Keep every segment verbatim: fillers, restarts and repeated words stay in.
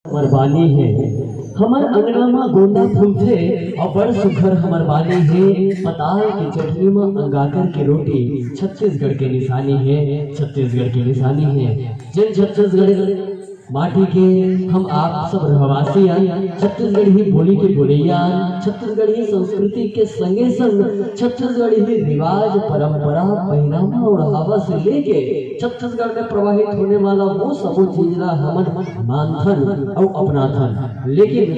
हमर बानी हे, हमर अंगना म गोंदा फूलथे, अउ बड़ सुघर हमर बानी हे। पताल के चटनी म अंगाकर के रोटी छत्तीसगढ़ के निशानी हे, छत्तीसगढ़ के निशानी हे। जेन छत्तीसगढ़ माटी के हम आप सब रहवासी आन, छत्तीसगढ़ी बोली के बोलैया आन, छत्तीसगढ़ी संस्कृति के संगे संग छत्तीसगढ़ी रिवाज, परंपरा, पहिनावा, ओढ़ावा से लेके छत्तीसगढ़ में प्रवाहित होने वाला वो सबो चीज ला हमन मानथन अउ अपनाथन। लेकिन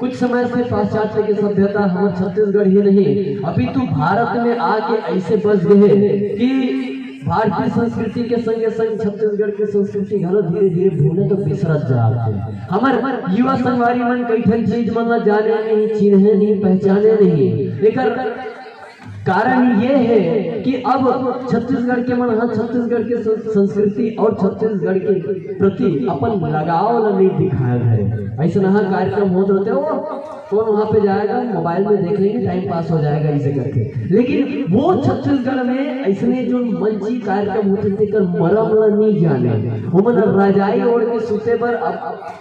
कुछ समय से पाश्चात्य के सभ्यता हमर छत्तीसगढ़ ही नहीं, अपितु भारत में आके ऐसे बस गए कि भारतीय संस्कृति के संगे संग छत्तीसगढ़ के संस्कृति घलो धीरे धीरे भूलत अउ बिसरत जात हे। हमर युवा संगवारी मन कई ठन चीज मन ला जाने नहीं, चिन्हे नहीं, पहचाने नहीं। एकर कारण ये हे कि अब छत्तीसगढ़ के मन ह छत्तीसगढ़ के सं-, संस्कृति अउ छत्तीसगढ़ के प्रति अपन लगाव ला नहीं दिखात हे। ऐसे नहा कार्यक्रम होत रहते हो, कौन वहाँ पे जाएगा, मोबाइल में देख लेंगे, टाइम पास हो जाएगा, इसे करके। लेकिन वो छत्तीसगढ़ में ऐसने जो मंची कार्यक्रम होथे, तेकर मरम ला नहीं जाने। ओमन रजाई ओढ़ के सुते बर, अब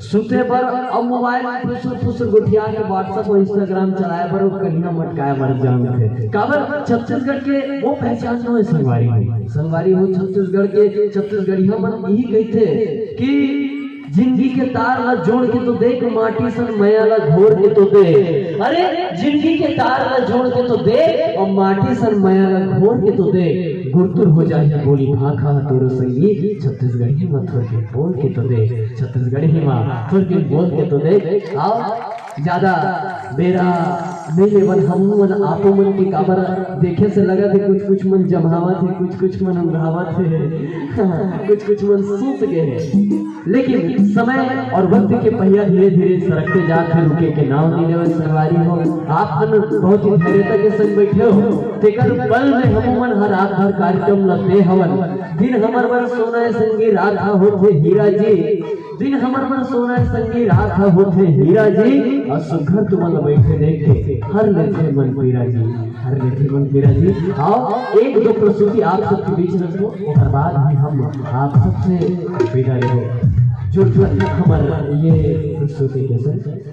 सुते बर अब मोबाइल में फुसुर फुसुर गोठिया के WhatsApp और Instagram चलाए बर, वो कहिना मटकाए बर जानथे। काबर? छत्तीसगढ़ के वो पहचान नोहे संगवारी हो। संगवारी हो, छत्तीसगढ़ के छत्तीसगढ़िया मन यही कहथे कि जिंदगी के तार ला जोड़ के तो देख, माटी सन मया ला घोर के तो देख। अरे, जिंदगी के तार ला जोड़ के तो देख अउ माटी सन मया ला घोर के तो देख। गुरतुर हो जाही बोली भाखा ह तोरो संगी, छत्तीसगढ़ी म थोरकिन बोल के तो देख, छत्तीसगढ़ी म थोरकिन बोल के तो देख। अउ ज्यादा बेरा नहीं लेवन, हमू मन आपो मन के, काबर देखे से लगत हे कुछ कुछ मन जमावत हे, कुछ कुछ मन उंघावत हे, कुछ कुछ मन सूत गए हे। लेकिन समय और वक्त के पहिया धीरे धीरे सरकते जात हे, रुके के नाव नहीं लेवत संगवारी हो। आप मन बहुत ही धैर्यता के संग बैठे हो, तेकर बल में हमू मन हर रात भर कार्यक्रम ल दे हवन। दिन हमर बर सोना ए संगी, रात ह होथे हीरा जी। दिन हमर बर सोना ए संगी, रात ह होथे हीरा जी। अउ सुघर तुमन ल बैठे देख के हर लेथे मन पीरा जी, हर लेथे मन पीरा जी। अउ एक दो प्रस्तुति आप सबके बीच रखो, ओकर बाद ही हम आप सबसे विदा लेबो। जुड़ जुड़ हमर ये प्रस्तुति के संग।